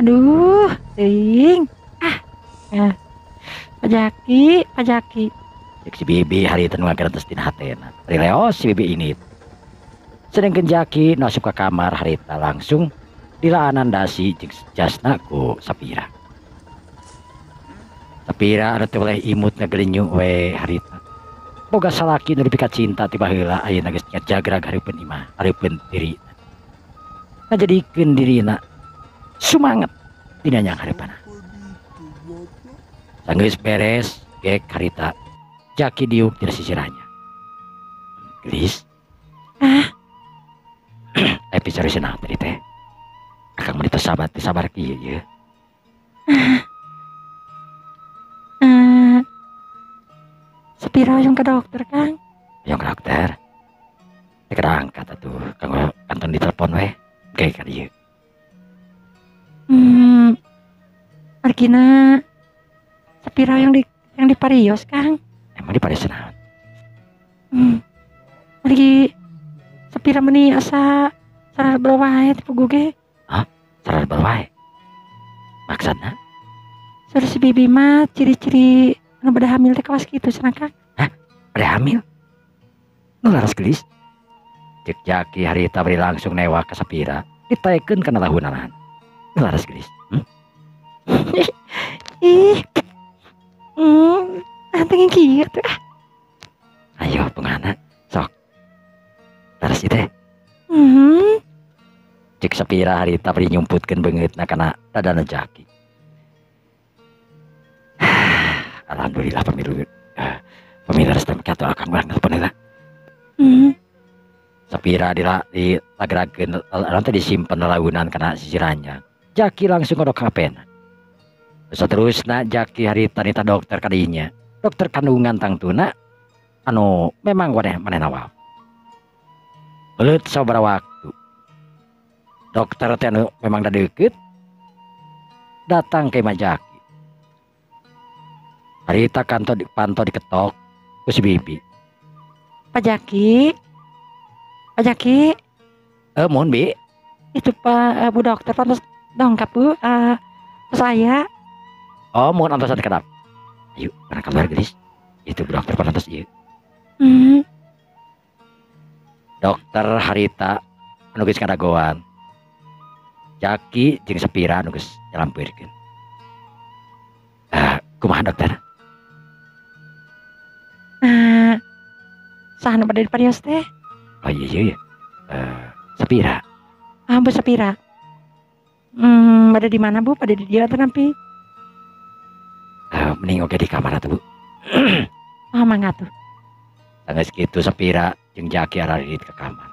Aduh, teuing. Ah. Ya. Pak Jaki, Pak Jaki. Cek si Bibi harita nu ngageretes dina hatena. Rileos si Bibi ini. Sedengkeun Jaki nu asup ka kamar harita langsung dilaanan dasi jeung jasna ku Sapira. Sapira anu teu boleh imut ngagelinyu we harita. Boga salaki nu dipika cinta ti baheula ayeuna geus ngajagrag hareupeun imah, hareupeun diri. Ngajadikeun dirina sumanget dina nyang hareupanna. Sanggeus beres gek harita Jaki diuk tina sisiranya. Gelis. Ah. Episode naon tadi teh? Akang meni teu sabar, teu sabar kieu ye. Sapira hoyong ke dokter, Kang. Hoyong ke dokter. Teu kada angkat atuh, kanggo kanton ditelepon we. Ge ka dieu. Margina Sapira yang di parios, Kang. Emang di parios naon? Margi Sapira meni asa sararbel wae teh puguh ge. Hah? Sararbel wae? Maksudna? Saur si Bibi mah ciri-ciri anu bade hamil teh kawas kitu cenah, Kang. Hah? Bade hamil? Nu laras geulis? Cek Jaki harita bari langsung newa ka Sapira, ditaekeun kana lahunanan. Nu laras geulis. Ih. Antengin kieu teh. Ayo pengana, sok. Laras ieu teh. Cek Sapira harita bari nyumputkeun beungeutna kana dadana Jaki. Alhamdulillah pemilu restem katu akang urang telepon heula. Sapira dilagrakeun nanti disimpen launan kana sisirannya. Jaki langsung ngodok HP-na. Seterusna Jaki harita nita dokter kadinya. Dokter kandungan tangtuna anu memang waneh manehna wae. Belut sabaraha waktu. Dokter teh anu memang da deukeut datang ke imah Jaki. Harita kanto panto diketok ku si Bibi. Pak Jaki. Pak Jaki. Mohon Bi. Itu Pak Bu dokter pantos dongkap Bu. Saya. Oh, mohon antosan kedap. Ayo, kana keluar gelis. Itu Bu dokter pantos ieu. Dokter harita anu geus ngadagoan. Jaki jeung Sapira anu geus nyalampirkeun. Kumaha dokter? Saha nu bade diparios teh? Oh iya iya. Sapira. Ah, Bu Sapira. Bade di mana Bu? Bade di dieu atau nampi? Mending oge di kamar atuh Bu. Ah, mangga atuh. Sanggeus kitu Sapira jeung Jaki ararit ke kamar.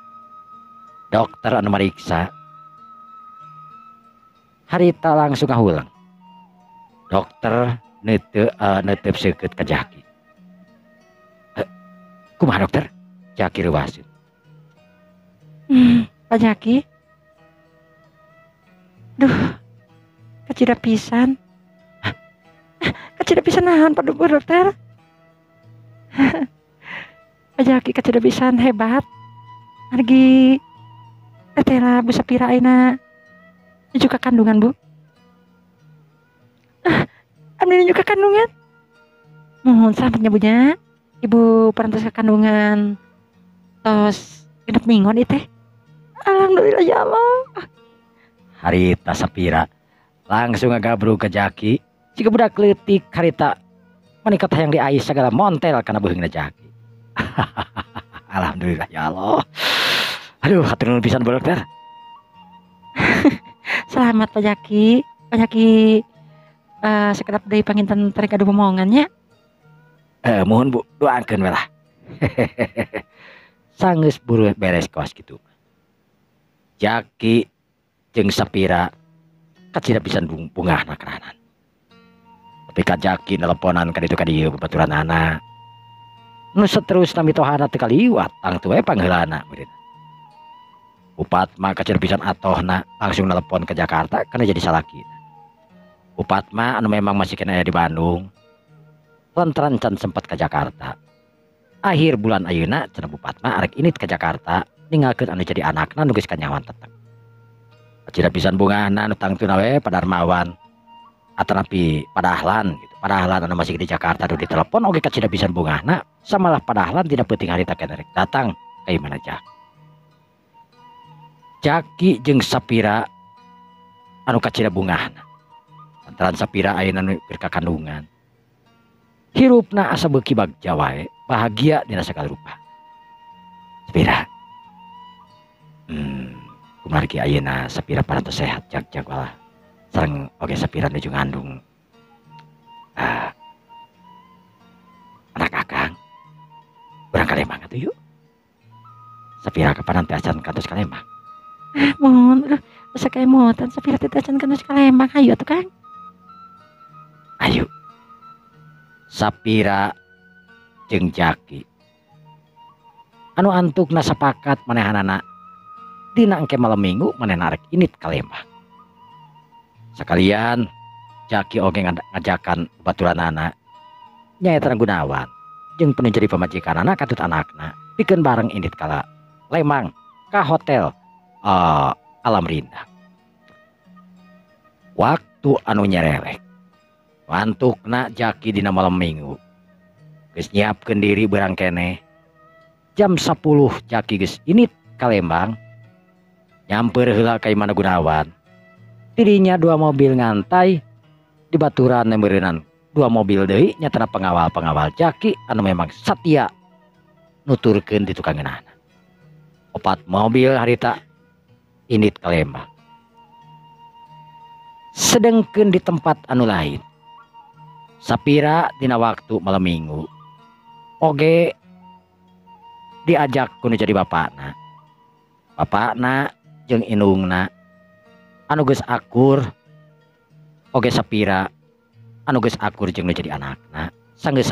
Dokter anu mariksa harita langsung ngahulang. Dokter neuteup seukeut ka Jaki. Kumaha dokter? Jaki reuwaseun. Pak Jaki. Duh, kacida pisan. Hah? Kacida pisan naon Pak Dokter? Pak Jaki kacida pisan hebat. Margi teteh lah Bu Sapira ayeuna juga kandungan Bu. Ah, abdi juga kandungan. Mohon selamatnya Bu nya. Ibu parantos kandungan tos 6 mingguan ieu teh. Alhamdulillah ya Allah. Harita Sapira langsung ngagabrug ka Jaki. Jika budak leutik harita manikat hayang diais segala montel kana beuheungna Jaki. Alhamdulillah ya Allah. Aduh, hatur nuhun pisan Bu Dokter. Selamat Pak Jaki. Pak Jaki sekedap deui panginten terek adu momongan nya. Mohon Bu, doakeun we lah. Sanggeus buru beres kawas kitu. Jaki jeung Sapira kacida pisan bungahna keranan. Tapi ka Jaki nelponan ka ditu ka dieu babaturanana. Nu saterusna mitohana teu kaliwat tangtu we pangheulana meureun. Bu Fatma kacida pisan atohna langsung nelpon ke Jakarta karena jadi salakina. Bu Fatma anu memang masih kena aya di Bandung. Lantaran can sempat ke Jakarta. Akhir bulan ayeuna cenah Bu Fatma arek init ke Jakarta ninggalkeun anu jadi anakna nu geus kanyawan tetep. Kacida pisan bungahna nu tangtuna we Padarmawan atanapi Padahlan gitu. Padahlan anu masih di Jakarta nu ditelepon oge kacida pisan bungahna samalah Padahlan dina peuting harita keneh rek datang ka imahna Jaki. Jaki jeung Sapira anu kacida bungahna. Lantaran Sapira ayeuna nu keur kakandungan. Hirupna asa beuki bagja wae, bahagia dina sagala rupa. Sapira. Kumargi ayeuna Sapira parantos sehat jag-jag walah. Sareng oge Sapira nuju ngandung. Anak akang. Urang ka Lembang atuh yuk. Sapira kapan teh acan kantos ka Lembang? Ah, mohon aduh, asa keemotan Sapira teh acan kantos ka Lembang hayu atuh Kang. Ayo. Sapira jeung Jaki anu antukna sapakat manehanana dina engke malam minggu manehna rek init ka Lembang. Sakalian Jaki oge ngajakan baturanana nyaeta Gunawan jeung penu jadi pamajikanana katut anakna pikeun bareng init ka Lembang ka hotel Alam Rindang. Waktu anu nyerelek antukna Jaki dina malam minggu geus nyiapkeun diri beurang keneh. Jam 10 Jaki geus init ka Lembang nyamper heula ka imahna Gunawan. Tidinya dua mobil ngantai di baturan meureunnan dua mobil deui nyatana pengawal-pengawal Jaki anu memang satia nuturkeun di tukangeunana. 4 mobil harita init ka Lembang. Sedengkeun di tempat anu lain Sapira dina waktu malam minggu oge diajak kudu jadi bapakna. Bapakna jeung indungna anu geus akur oge Sapira anu geus akur jeung nu jadi anakna. Sanggeus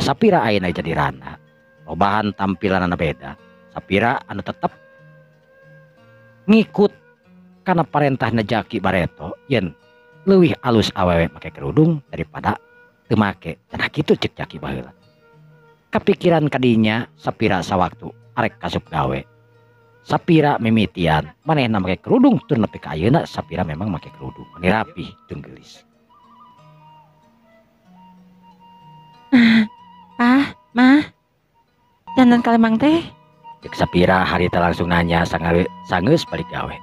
Sapira ayeuna jadi randa. Lobahan tampilanana beda. Sapira anu tetep ngikut kana parentahna Jaki bareto yen leuwih alus awewe make kerudung daripada teu make. Cenah kitu ceuk Jaki baheula. Kapikiran kadinya Sapira sawaktu arek kasup gawe. Sapira mimitian manehna make kerudung tur nepi ka ayeuna Sapira memang make kerudung meni rapih jeung geulis. Ah, mah. Jantan ka Lembang teh. Ceuk Sapira harita langsung nanya sanggeus balik gawe.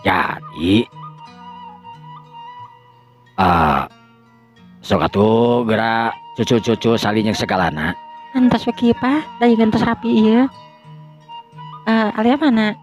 Jadi sok atuh geura cucu-cucu saling jeung segalana. Entos we kieu Pak, da ieu entos rapi ieu. Alia mana?